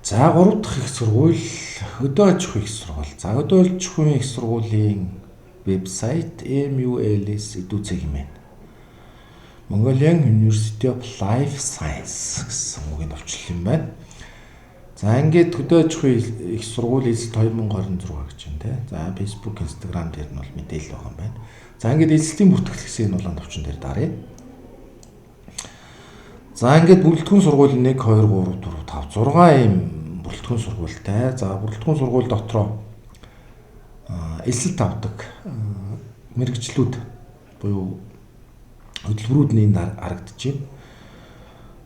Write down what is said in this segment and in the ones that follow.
За 3 дахь их сургууль хөдөө аж ахуйн их сургууль. За хөдөө аж ахуйн их сургуулийн вебсайт MULS edu.cg юм байна. Mongolian University of Life Science гэсэн үгийн товчлол юм байна. За ингээд хөдөө аж ахуйн их сургууль элсэлт 2026 гэж байна те. За Facebook, Instagram дээр нь бол мэдээлэл байгаа юм байна. За ингээд элсэлтийн бүртгэл гэсэн энэ улаан товчон дээр даръя. За ингээд бүрэлдэхүүн сургууль 1 2 3 4 5 6 ийм бүрэлдэхүүн сургуультай. За бүрэлдэхүүн сургууль дотроо элсэлт авдаг мэргэжлүүд буюу хөтөлбөрүүд нь энд харагдаж байна.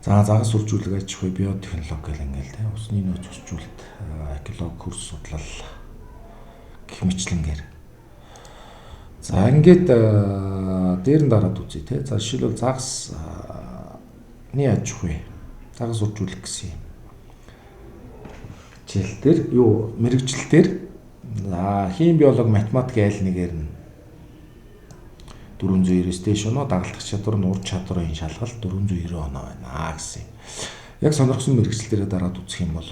За загас үржүүлэг, аж ахуй, биотехнологи гэл ингээл те усны нөөц хүсжүүлэлт, экологи, хөрс судлал гэх мэтлэнгээр. За ингээд дээр нь дараад үзье те. За жишээлбэл загас ны аж ахуй, загас үржүүлэх гэсэн юм. Хичээл дээр юу мэргэжил дээр за хим, биологи, математик айл нэгээр нь 490-ээс дээш оноо, дагалдах чадвар нь ур чадварын шалгалт 490 оноо байна гэсэн юм. Яг сонирхсон мэргэжил дээрээ дараад үзэх юм бол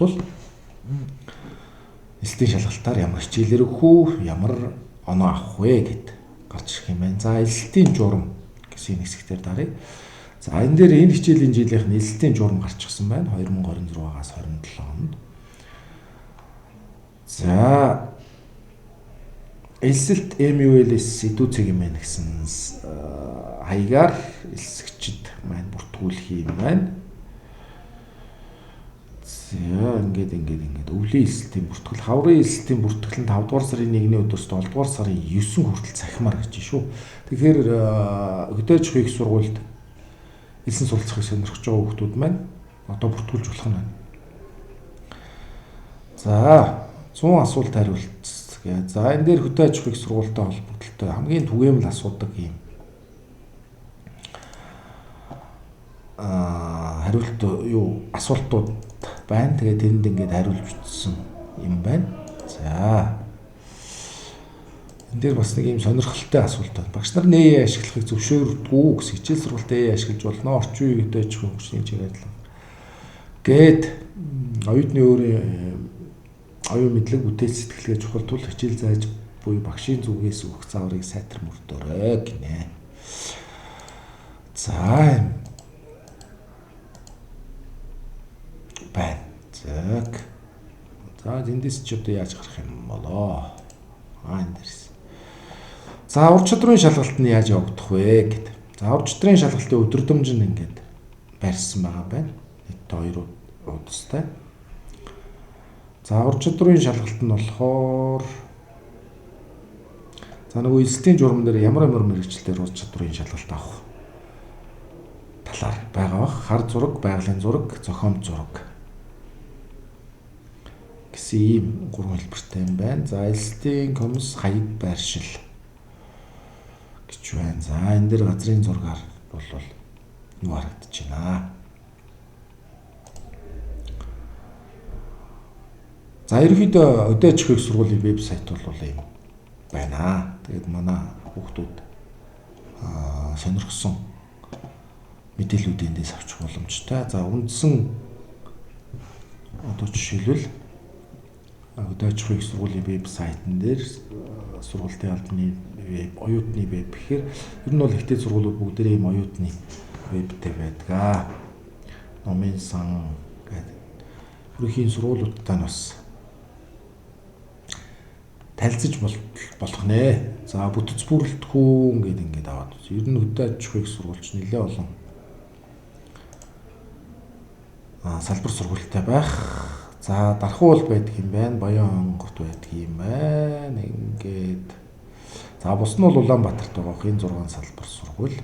элсэлтийн шалгалтаар ямар хичээлээр өгөх үү, ямар оноо авах вэ гэд гарч ирэх юм байна. За элсэлтийн журам гэсэн хэсэг дээр даръя. За энэ дээр энэ хичээлийн жилийнх нь элсэлтийн журам гарчихсан байна. 2026-аас 27 онд. За элсэлт MULS edu.cg юм байна гэсэн хаягаар элсэгчд маань бүртгүүлэх юм байна. За ингээд ингээд ингээд өвлийн элсэлтийн бүртгэл, хаврын элсэлтийн бүртгэл нь 5 дугаар сарын 1-ний өдөрс 7 дугаар сарын 9 хүртэл цахимаар гэж шүү. Тэгэхээр хөдөө аж ахуйн их сургуульд элсэн суралцахыг сонирхож байгаа хүмүүс маань одоо бүртгүүлж болох нь байна. За 100 асуулт хариулт. За энэ дээр хөдөө аж ахуйн их сургуультай холбогдлолтой хамгийн түгээмэл асуудаг юм хариулт юу асуултууд байна. Тэгээд тэрэнд ингээд хариулж бичсэн юм байна. За энэ дээр бас нэг юм сонирхолтой асуулт байна. Багш нар нээ ашиглахыг зөвшөөрдөггүй гэсэн хичээл сургалтад ээ ашиглаж болно. Орчин үеийн хөдөө аж ахуйн хүчний чиглэл гээд оюутны өөрийн оюун мэдлэг бүтээл сэтгэлгээ чухал тул хичээл зааж буй багшийн зүгээс өгөх зааврыг сайтар мөрдөөрэй гинэ. За байна. Зэг. За эндээс ч одоо яаж гарах юм болоо. Энэ дээрс. За ур чадрын шалгалт нь яаж явагдах вэ гэд. За ур чадрын шалгалтын өдөрдмж нь ингээд барьсан байгаа байна. Нийтдээ 2 удастай. За ур чадрын шалгалт нь болохоор за нөгөө элсэлтийн журам дээр ямар ямар мэргэжилтээр ур чадрын шалгалт авах талаар байгаа бах. Хар зураг, байгалийн зураг, зохиомж зураг гэсэн ийм гурван хэлбэртэй юм байна. За элсэлтийн комисс хаяг байршил гэж байна. За энэ дээр газрын зургаар бол юу харагдаж байна. За ерөнхийдөө өдөө аж ахуйн их сургуулийн вебсайт бол ийм байна. Тэгээд манай хүүхдүүд сонирхсон мэдээллүүд эндээс авчих боломжтой. За үндсэн одоо жишээлбэл хөдөө аж ахуйн их сургуулийн вебсайтн дээр сургуулийн албаны веб, оюутны веб гэхээр ер нь бол ихтэй сургуулиуд бүгдээрээ ийм оюутны вебтэй байдаг. Номын сан гэдэг ерөнхийн сургуулиудтай нь бас танилцаж болох нэ. За бүтэц бүрэлдэхүүн гэдэг ингээд аваад үзье. Ер нь хөдөө аж ахуйн их сургуульч нэлээ олон салбар сургуультай байх. За дархуу бол байдаг юм байна. Баян онгот байдаг юм байна. Ингээд за бус нь бол Улаанбаатарт байгаа энэ 6 салбар сургууль.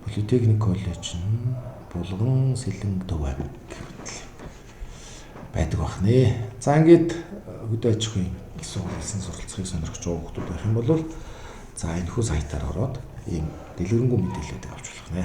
Политехник коллеж нь Булган, Сэлэнг, Төв аймаг гэх мэт байдаг байх нэ. За ингээд хөдөө аж ахуйн их сургуулийн суралцахыг сонирхож байгаа хүмүүс байх юм бол за энэхүү сайтаар ороод ийм дэлгэрэнгүй мэдээллүүдийг авч болох нэ.